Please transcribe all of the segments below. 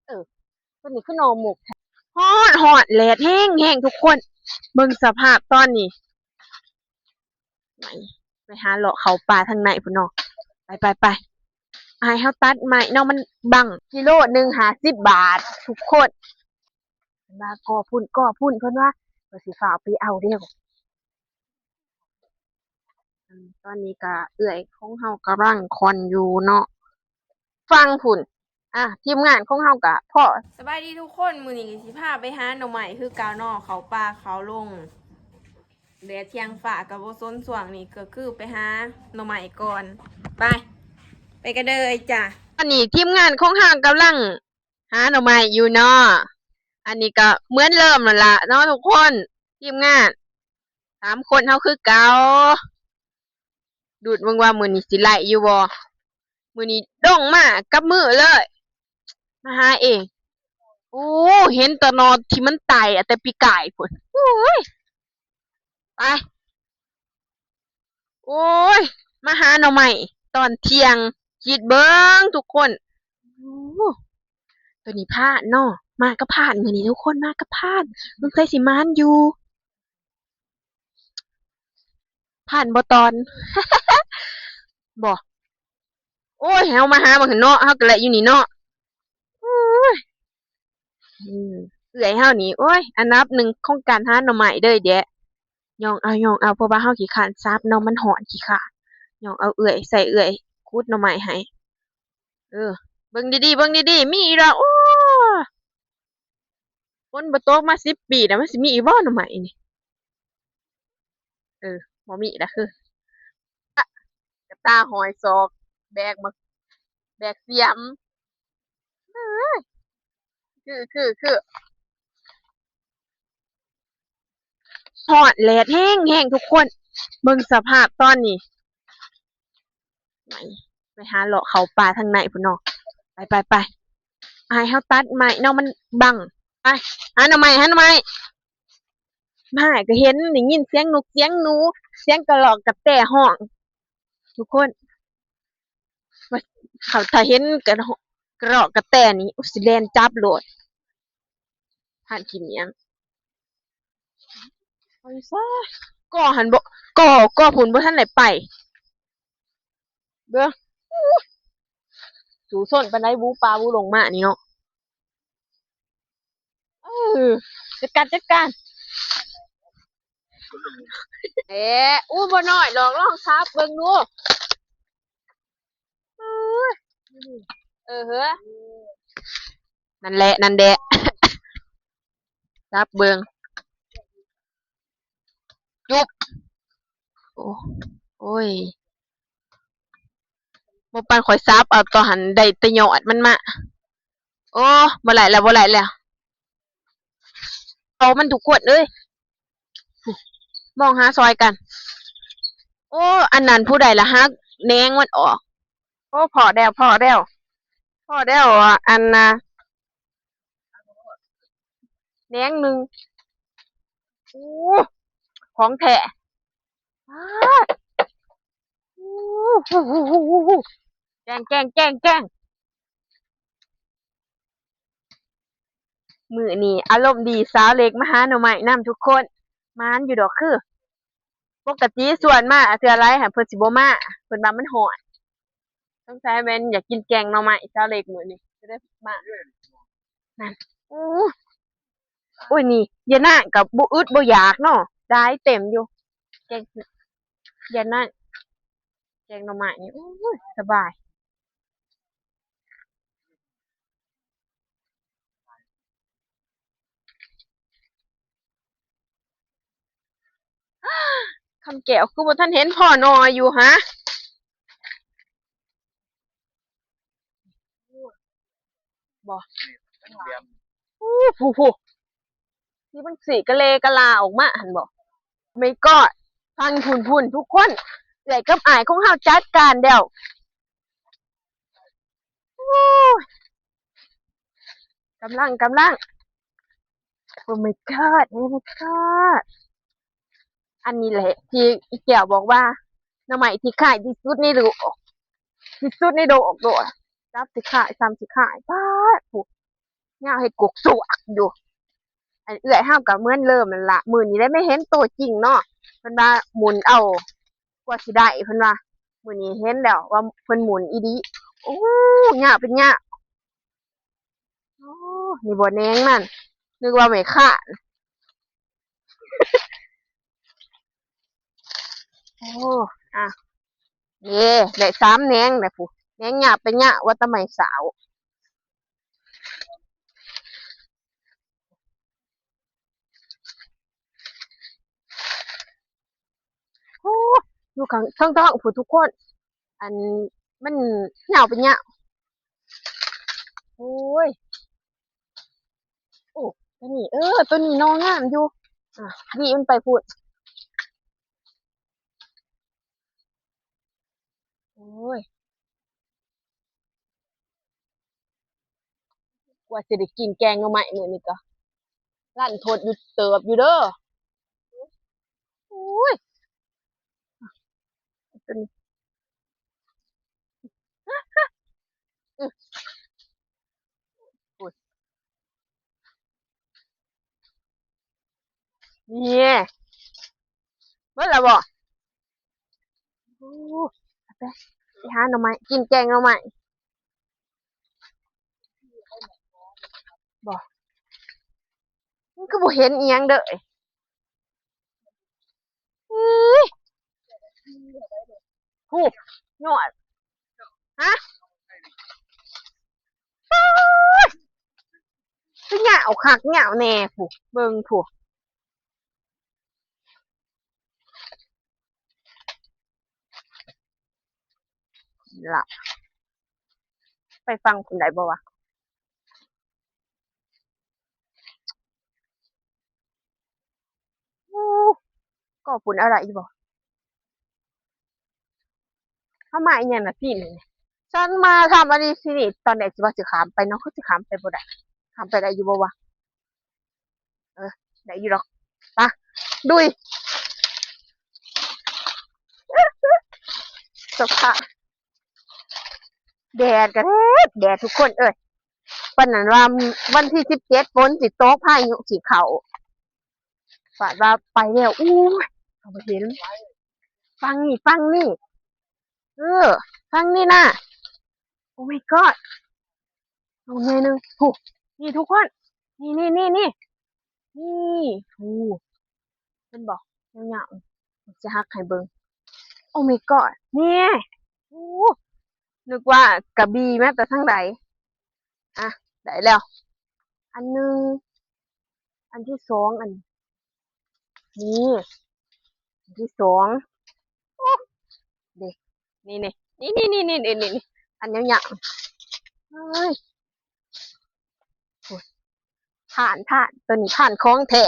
ເອີ ຕົວນີ້ຄືໜໍ່ໝົກແທ້. ຮ້ອນ ຮ້ອນ ແດດແຮງໆ ທຸກຄົນ ເບິ່ງສະພາບຕອນນີ້. ໄປ ໄປຫາເລາະເຂົ້າປ່າທາງໃນພຸ້ນເນາະ. ໄປ ໄປ ໄປ ອ້າຍເຮົາຕັດໄມ້ເນາະ ມັນບັງ. ກິໂລໜຶ່ງຫ້າສິບບາດທຸກຄົນ. ເພິ່ນວ່າກໍພຸ້ນ ກໍພຸ້ນ ເພິ່ນວ່າ. ຂ້ອຍຊິຟ້າວໄປເອົາເດ້. ອືມ ຕອນນີ້ກະເອື້ອຍຂອງເຮົາກຳລັງຂ້ອນຢູ່ເນາະ ຝັ່ງພຸ້ນ. ອ່າ ທີມງານຂອງເຮົາກະພໍ້. ສະບາຍດີທຸກຄົນ ມື້ນີ້ກະຊິພາໄປຫາໜໍ່ໄມ້ຄືເກົ່າເນາະ ເຂົ້າປ່າເຂົ້າດົງ. ແດດທ່ຽງຟ້າກະບໍ່ສົນ ຊ່ວງນີ້ກະຄືໄປຫາໜໍ່ໄມ້ກ່ອນ. ໄປ ໄປກັນເລີຍຈ້າ. ຕອນນີ້ທີມງານຂອງເຮົາກຳລັງຫາໜໍ່ໄມ້ຢູ່ເນາະ. ອັນນີ້ກະເໝືອນເດີມຫັ້ນລະເນາະທຸກຄົນ ທີມງານສາມຄົນເຮົາຄືເກົ່າ. ລຸ້ນເບິ່ງວ່າມື້ນີ້ຊິໄດ້ຢູ່ບໍ່. ມື້ນີ້ດົງມາກັບມືເລີຍ ມາຫາເອງ. ໂອ້ ເຫັນແຕ່ໜໍ່ທີ່ມັນຕາຍ ອາ ແຕ່ປີກາຍພຸ້ນ. ໂອ້ຍ ໄປ. ໂອ້ຍ ມາຫາໜໍ່ໄມ້ຕອນທ່ຽງ ຄິດເບິ່ງທຸກຄົນ. ໂອ້ ໂຕນີ້ພາດເນາະ ມາກັບພາດ ມື້ນີ້ທຸກຄົນມາກັບພາດ. ເບິ່ງໃຜຊິໝານຢູ່. ພາດບໍ່ຕອນ ບໍ່. ໂອ້ຍ ເຮົາມາຫາບັກເນາະ ເຮົາກະແລະຢູ່ນີ້ເນາະ. ໂອ້ຍ ອືມ ເອື້ອຍເຮົານີ້ ໂອ້ຍ ອັນດັບໜຶ່ງຂອງການຫາໜໍ່ໄມ້ເລີຍເດະ. ຍ່ອງເອົາ ຍ່ອງເອົາ ເພາະວ່າເຮົາຂີ້ຄ້ານສັບເນາະ ມັນຮ້ອນຂີ້ຄ້ານ. ຍ່ອງເອົາເອື້ອຍ ໃສ່ເອື້ອຍຂຸດໜໍ່ໄມ້ໃຫ້. ເອີ ເບິ່ງດີໆ ເບິ່ງດີໆ ມີອີກດອກ. ໂອ້ ຝົນບໍ່ຕົກມາສິບປີແລ້ວ ມັນຊິມີອີກບໍ່ໜໍ່ໄມ້ນີ້? ເອີ ບໍ່ມີລະ ຄື ກະຕ່າຫ້ອຍສອກ ແບກໝາກ ແບກສຽມ. ເອີ ຄື ຄື ຄື ຮ້ອນ ແດດແຮງໆ ທຸກຄົນ ເບິ່ງສະພາບຕອນນີ້. ໄປ ໄປຫາເລາະເຂົ້າປ່າທາງໃນພຸ້ນເນາະ. ໄປ ໄປ ໄປ ອ້າຍເຮົາຕັດໄມ້ເນາະ ມັນບັງ. ໄປ ຫາໜໍ່ໄມ້ ຫາໜໍ່ໄມ້. ມາກະເຫັນ ໄດ້ຍິນສຽງນົກສຽງໜູ ສຽງກະລອກກະແຕຮ້ອງ ທຸກຄົນ. ຄັນຖ້າເຫັນກະ ກະລອກກະແຕນີ້ ໂອ້ ຊິແລ່ນຈັບໂລດ. ທ່ານຂີ້ເໜ້ອຍ ໄປຊະ. ກໍຫັ້ນບໍ່ ກໍ ກໍພຸ້ນບໍ່ທັນໄດ້ໄປ. ເບິ່ງ ສູ້ຊົນປານໃດ ບູປ່າບູດົງມານີ້ເນາະ. ເອີ ຈັດການ ຈັດການ. ເອ ອູ້ ບໍ່ນ້ອຍດອກ ລອງສັບເບິ່ງດູ. ເອີ ເອີ ເຮີ ນັ້ນແຫຼະ ນັ້ນແຫຼະ ສັບເບິ່ງ. ຈຸບ ໂອ້ ໂອ້ຍ ບໍ່ປານຂ້ອຍສັບເອົາຕໍ່ຫັ້ນ ໄດ້ແຕ່ຍອດມັນມາ. ໂອ້ ບໍ່ໄດ້ແລ້ວ ບໍ່ໄດ້ແລ້ວ ເອົາມັນທຸກຄົນເອີຍ. ມອງຫາຊ່ອຍກັນ. ໂອ້ ອັນນັ້ນຜູ້ໃດລະ ຫັກແໜງມັນອອກ. ໂອ້ ພໍ້ແລ້ວ ພໍ້ແລ້ວ ພໍ້ແລ້ວ ອັນນະ ແໜງໜຶ່ງ. ໂອ້ ຂອງແທ້ ປາດ. ໂອ້ ແກງ ແກງ ແກງ ແກງ. ມື້ນີ້ອາລົມດີ ສາວເລັກມາຫາໜໍ່ໄມ້ນຳທຸກຄົນ. ໝານຢູ່ດອກ ຄືປົກກະຕິຊວນມາເທື່ອໄລຫັ້ນ ເພິ່ນຊິບໍ່ມາ ເພິ່ນວ່າມັນຮ້ອນ. ສົງໄສແມ່ນຢາກກິນແກງໜໍ່ໄມ້ ສາວເລັກມື້ນີ້ກະເລີຍມາ. ນັ້ນ ໂອ້ ໂອ້ຍ ນີ້ ຍານາງກະບໍ່ອຶດບໍ່ຢາກເນາະ ໄດ້ເຕັມຢູ່. ແກງ ຍານາງ ແກງໜໍ່ໄມ້ນີ້ ໂອ້ຍ ສະບາຍ. ຄຳແກ້ວ ຄືບໍ່ທັນເຫັນພໍໜໍ່ຢູ່ຫະ? ບໍ່ ຜູ້ ຜູ້ ທີ່ມັນສີກະເລກະລາອອກມາຫັ້ນບໍ່? ແມ່ນກໍ ຟັງພຸ້ນໆ ທຸກຄົນ ເອື້ອຍກັບອ້າຍຂອງເຮົາຈັດການແລ້ວ. ໂອ້ຍ ກຳລັງ ກຳລັງ. Oh my god, oh my god. ອັນນີ້ແຫຼະທີ່ອີແກ້ວບອກວ່າ ໜໍ່ໄມ້ທີ່ຄ້າຍທີ່ສຸດໃນໂລກ ທີ່ສຸດໃນໂລກໂລດ. ຈັບຊິຂາຍ ສ່ຳຊິຂາຍ ປາດ ຜູ້ ຍາວເຮັດກົກສວກຢູ່. ອັນເອື້ອຍເຮົາກໍເໝືອນເດີມນັ້ນລະ ມື້ນີ້ໄດ້ມາເຫັນໂຕຈິງເນາະ ເພິ່ນວ່າໝູນເອົາ ກວ່າຊິໄດ້ ເພິ່ນວ່າ ມື້ນີ້ເຫັນແລ້ວວ່າເພິ່ນໝູນອີ່ຫຼີ. ໂອ້ ຍາວເປັນຍາວ. ໂອ້ ນີ້ບໍ່ແໜງມັນ ນຶກວ່າແມ່ຄ້າ. ໂອ້ ອະ ເດ້ ໄດ້ສາມແໜງແລ້ວພຸ້ນ ແໜງຍາວເປັນຍາວ ວ່າແຕ່ໄມ້ສາວ. ໂອ້ ຢູ່ຂ້າງເທິງທ້ອງພຸ້ນທຸກຄົນ ອັນ ມັນຍາວເປັນຍາວ. ໂອ້ຍ ໂອ້ ຕົວນີ້ ເອີ ຕົວນີ້ໜໍ່ງາມຢູ່ ອະ ຫວີມັນໄປພຸ້ນ. ໂອ້ຍ ກວ່າຊິໄດ້ກິນແກງໜໍ່ໄມ້ມື້ນີ້ກໍລັນທົດຢູ່ເຕີບຢູ່ເດີ. ໂອ້ຍ ຕົວນີ້ ອື ໂອ້ຍ ນີ້ ເບິດແລ້ວບໍ່? ໂອ້ ໄປ ໄປຫາໜໍ່ໄມ້ ກິນແກງໜໍ່ໄມ້ບໍ່? ມັນຄືບໍ່ເຫັນອີ່ຫຍັງເດີ. ອີ ຜູ້ ຍອດ ຮະ ປາດ ຄືຍາວຄັກຍາວແນ່ ຜູ້ ເບິ່ງ ຜູ້ ລະ ໄປຝັ່ງພຸ້ນໄດ້ບໍ່ວະ? ໂອ້ ກໍພຸ້ນເອົາໄດ້ຢູ່ບໍ່? ເຮົາມາອີ່ຫຍັງນະທີ່ນີ້? ສັນມາທຳອັນນີ້ທີ່ນີ້ ຕອນແລກຊິວ່າຊິຂ້າມໄປເນາະ ຄືຊິຂ້າມໄປບໍ່ໄດ້ ຂ້າມໄປໄດ້ຢູ່ບໍ່ວະ? ເອີ ໄດ້ຢູ່ດອກ ປະ ລຸຍ. ສະພາບ ແດດກໍແດດ ແດດທຸກຄົນເອີຍ ປານນັ້ນວ່າວັນທີສິບເຈັດຝົນຊິຕົກ ພາຍຸຊິເຂົ້າ ປາດວ່າໄປແລ້ວ. ອູ້ຍ ເຂົາບໍ່ເຫັນ ຝັ່ງນີ້ ຝັ່ງນີ້ ເອີ ຝັ່ງນີ້ນະ. Oh my god ໂຕໃຫຍ່ໜຶ່ງ ພຸ້ນ ນີ້ທຸກຄົນ ນີ້ໆໆ ນີ້ ນີ້ ອູ້ ເຫັນບໍ່ ຍາວໆ ຊິຫັກໃຫ້ເບິ່ງ. Oh my god ນີ້ ອູ້ ນຶກວ່າກະບີມາແຕ່ທາງໃດ. ອ່ະ ໄດ້ແລ້ວ ອັນໜຶ່ງ ອັນທີສອງ ອັນນີ້ ອັນທີສອງ ໂອ້ ເດ້ ນີ້ໆ ນີ້ໆ ອັນຍາວໆ ເອີຍ ໂອ້ຍ ທ່ານ ທ່ານ ຕົວນີ້ທ່ານຂອງແທ້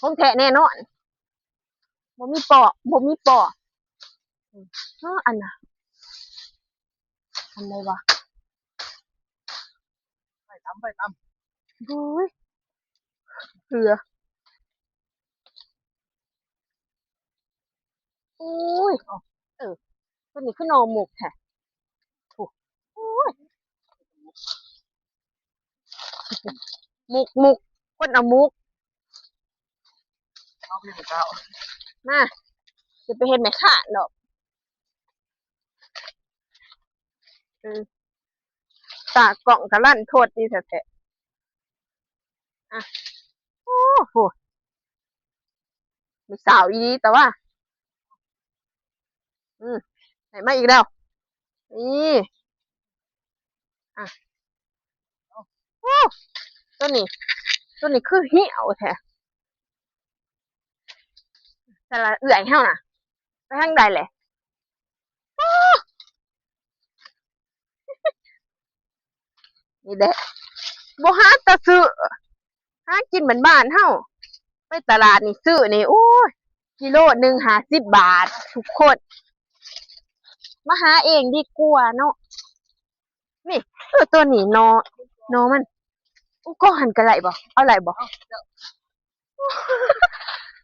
ຂອງແທ້ແນ່ນອນ ບໍ່ມີປໍ້ ບໍ່ມີປໍ້. ເອີ ອັນນ່າ ອັນໃດວະ? ໄປຕຳ ໄປຕຳ ໂອ້ຍ ເຫຼືອ ໂອ້ຍ ເອີ ຕົວນີ້ຄືໜໍ່ໝົກແທ້ ໂອ້ຍ ໝົກ ໝົກ ຄົນເອົາໝົກ ມາ ຊິໄປເຮັດແມ່ຄ້າດອກ. ເອີ ຕາກ້ອງກະລັນທົດດີແທ້ໆ ອ່ະ ໂອ້ໂຫ ແມ່ສາວອີ່ຫຼີ ແຕ່ວ່າ ອືມ ໄດ້ມາອີກແລ້ວ ນີ້ ອ່ະ ໂອ້ ຕົວນີ້ ຕົວນີ້ຄືຫ້ຽວແທ້ ແຕ່ລະເອື້ອຍເຮົານະ ໄປທາງໃດແຫຼະ? ໂອ້ ນີ້ແຫຼະ ບໍ່ຫາແຕ່ຊື້ ຫາກິນບ້ານໆເຮົາ ໄປຕະຫຼາດນີ້ຊື້ນີ້ ໂອ້ຍ ກິໂລໜຶ່ງຫ້າສິບບາດທຸກຄົນ ມາຫາເອງດີກວ່າເນາະ. ນີ້ ເອີ ຕົວນີ້ໜໍ່ ໜໍ່ມັນ ໂອ້ ກໍຫັ້ນກໍໄດ້ບໍ່? ເອົາໄດ້ບໍ່?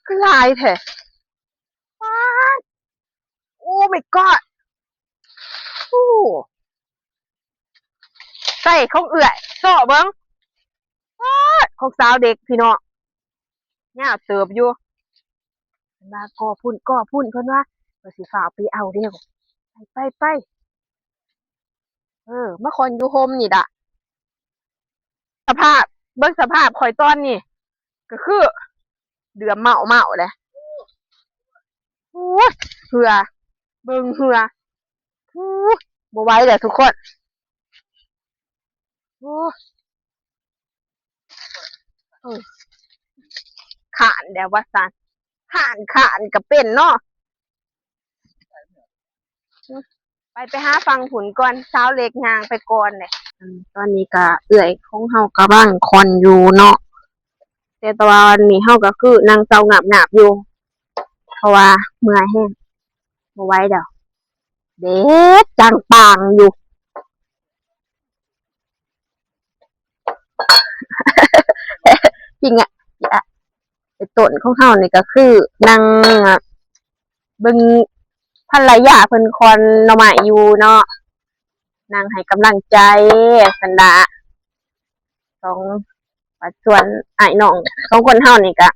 ຄືຫຼາຍແທ້ ປາດ Oh my god ໂອ້ ໃສ່ຂອງເອື້ອຍ ເຊາະເບິ່ງ. ປາດ ຂອງສາວເດັກພີ່ນ້ອງ ຍາວເຕີບຢູ່. ເພິ່ນວ່າ ກໍພຸ້ນ ກໍພຸ້ນ ເພິ່ນວ່າ ຂ້ອຍຊິຟ້າວໄປເອົາເດ້. ໄປ ໄປ ໄປ. ເອີ ມາຄ່ອນຢູ່ຮົ່ມນີ້ລະ. ສະພາບ ເບິ່ງສະພາບຂ້ອຍຕອນນີ້ ກໍຄືເດືອມເມົາໆແຫຼະ. ໂອ້ຍ ເຫື່ອ ເບິ່ງເຫື່ອ. ໂອ້ຍ ບໍ່ໄຫວແລ້ວທຸກຄົນ. ໂອ້ຍ ເອີ ຄ້ານແລ້ວວ່າຊັ້ນ. ຄ້ານ ຄ້ານກໍເປັນເນາະ. ໄປ ໄປຫາຝັ່ງພຸ້ນກ່ອນ ສາວເລັກຍ່າງໄປກ່ອນແຫຼະ. ອືມ ຕອນນີ້ກະເອື້ອຍຂອງເຮົາກຳລັງຄ່ອນຢູ່ເນາະ ແຕ່ ແຕ່ວ່າອັນນີ້ເຮົາກໍຄືນັ່ງເຊົາງາບໆຢູ່ ເພາະວ່າເມື່ອຍແຮງ ບໍ່ໄຫວແລ້ວ ແດດຈ້າງປາງຢູ່. ຈິງອະ ອະ ໄອ້ຕົ້ນຂອງເຮົານີ້ກໍຄືນັ່ງ ອະ ເບິ່ງພັນລະຍາເພິ່ນຄ່ອນໜໍ່ໄມ້ຢູ່ເນາະ ນັ່ງໃຫ້ກຳລັງໃຈຊັ້ນລະ. ສອງ ວ່າສ່ວນອ້າຍນ້ອງສອງຄົນເຮົານີ້ກະ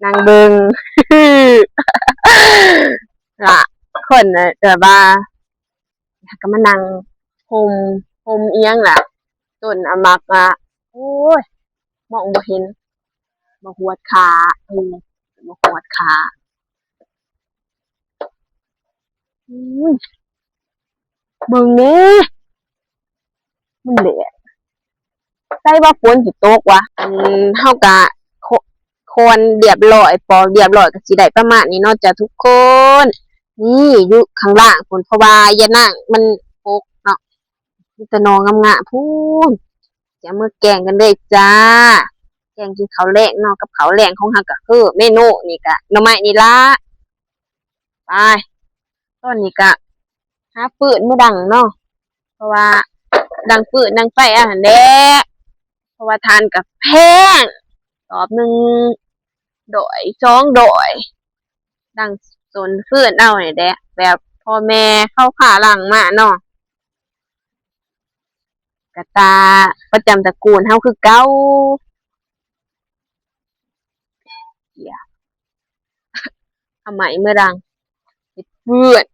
ນັ່ງເບິ່ງ ລະຄົນແບບວ່າ ແລ້ວກໍມານັ່ງຮົ່ມ ຮົ່ມອີ່ຫຍັງລະ ຕົ້ນອະໝາກລະ. ໂອ້ຍ ມອງບໍ່ເຫັນ ບໍ່ຫວດຂາ ເອີ ບໍ່ຫວດຂາ. ອືມ ເບິ່ງແດ່ ມັນແດດ ໃສ່ວ່າຝົນຊິຕົກວະ. ອັນ ເຮົາກະ ໂຄ ໂຄ່ນລຽບລ້ອຍ ປອກລຽບລ້ອຍ ກໍຊິໄດ້ປະມານນີ້ເນາະຈ້າທຸກຄົນ. ນີ້ຢູ່ຂ້າງລ່າງພຸ້ນ ເພາະວ່າຢ່ານາງມັນປົກເນາະ ມີແຕ່ໜໍ່ງາມໆພຸ້ນ. ຈະເມືອແກງກັນເລີຍຈ້າ ແກງກິນເຂົ້າແລງເນາະ. ກັບເຂົ້າແລງຂອງເຮົາກໍຄືເມນູນີ້ກະໜໍ່ໄມ້ນີ້ລະ. ໄປ ຕອນນີ້ກະຫາຟືນມາດັງເນາະ ເພາະວ່າດັງຟືນດັງໄຟເອົາຫັ້ນແຫຼະ ເພາະວ່າຖ່ານກະແພງ ດອບໜຶ່ງຮ້ອຍ ສອງຮ້ອຍ ດັງຕົ້ນຟືນເອົານີ້ແຫຼະ ແບບພໍ່ແມ່ເຂົາພາຫຼັງມາເນາະ. ກະຕາປະຈຳຕະກູນເຮົາຄືເກົ່າ. ເອົາໄມ້ມາດັງເຮັດຟືນ